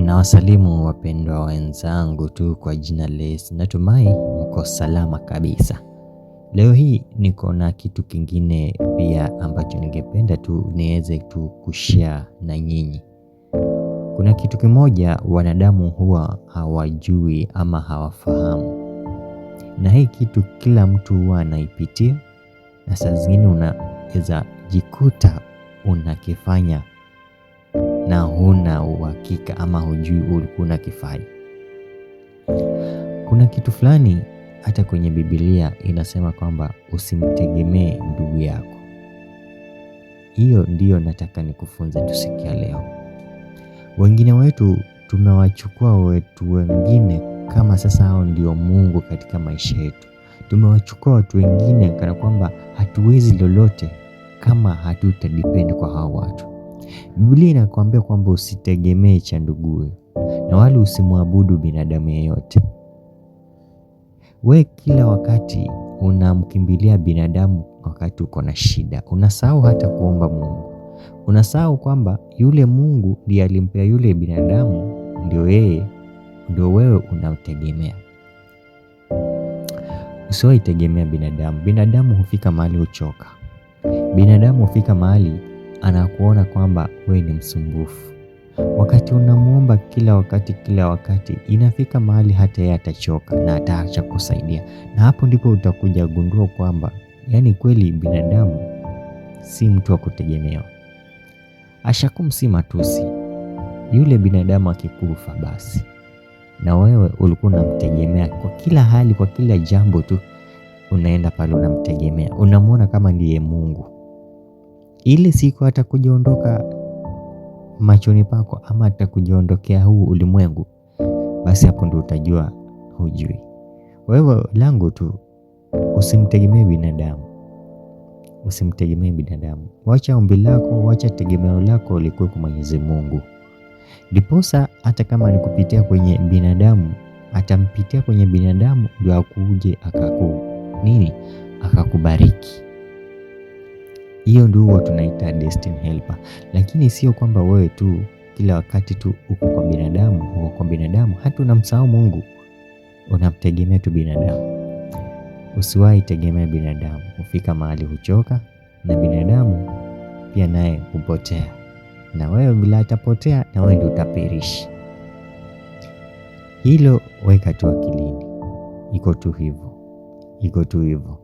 Nawasalimu wapendwa wenzangu tu kwa jina la Yesu. Natumai mko salama kabisa. Leo hii niko na kitu kingine pia ambacho ningependa tu niweze tu kushare na nyinyi. Kuna kitu kimoja wanadamu huwa hawajui ama hawafahamu, na hii kitu kila mtu huwa anaipitia, na saa zingine unaweza jikuta unakifanya na huna uhakika ama hujui ulikuwa unakifanya. Kuna kitu fulani hata kwenye Biblia inasema kwamba usimtegemee ndugu yako. Hiyo ndiyo nataka nikufunze tu siku ya leo. Wengine wetu tumewachukua wetu wengine kama sasa hao ndio Mungu katika maisha yetu. Tumewachukua watu wengine kana kwamba hatuwezi lolote kama hatutadepend kwa hao watu. Biblia inakuambia kwamba usitegemee cha nduguye na wala usimwabudu binadamu yeyote. We kila wakati unamkimbilia binadamu wakati uko na shida. Unasahau hata kuomba Mungu. Unasahau kwamba yule Mungu ndiye alimpea yule binadamu, ndio yeye, ndio wewe unamtegemea. Usiwahi tegemea binadamu. Binadamu hufika mahali huchoka. Binadamu hufika mahali anakuona kwamba wewe ni msumbufu. Wakati unamuomba kila wakati kila wakati, inafika mahali hata yeye atachoka na ataacha kusaidia. Na hapo ndipo utakuja gundua kwamba yaani kweli binadamu si mtu wa kutegemewa. Ashakum si matusi. Yule binadamu akikufa basi, na wewe ulikuwa unamtegemea kwa kila hali, kwa kila jambo tu unaenda pale unamtegemea, unamwona kama ndiye Mungu. Ile siku atakujaondoka machoni pako ama atakujiondokea huu ulimwengu, basi hapo ndo utajua hujui. Kwa hivyo langu tu, usimtegemee binadamu, usimtegemee binadamu. Wacha ombi lako, wacha tegemeo lako likuwe kwa Mwenyezi Mungu, ndiposa hata kama ni kupitia kwenye binadamu, atampitia kwenye binadamu ndio akuje akaku nini, akakubariki. Hiyo ndio huwa tunaita destiny helper, lakini sio kwamba wewe tu kila wakati tu uko kwa binadamu, uko kwa binadamu, hata unamsahau Mungu, unamtegemea tu binadamu. Usiwahi tegemea binadamu, hufika mahali huchoka, na binadamu pia naye hupotea, na wewe bila atapotea, na wewe ndio utaperish. Hilo weka tu akilini, iko tu hivyo, iko tu hivyo.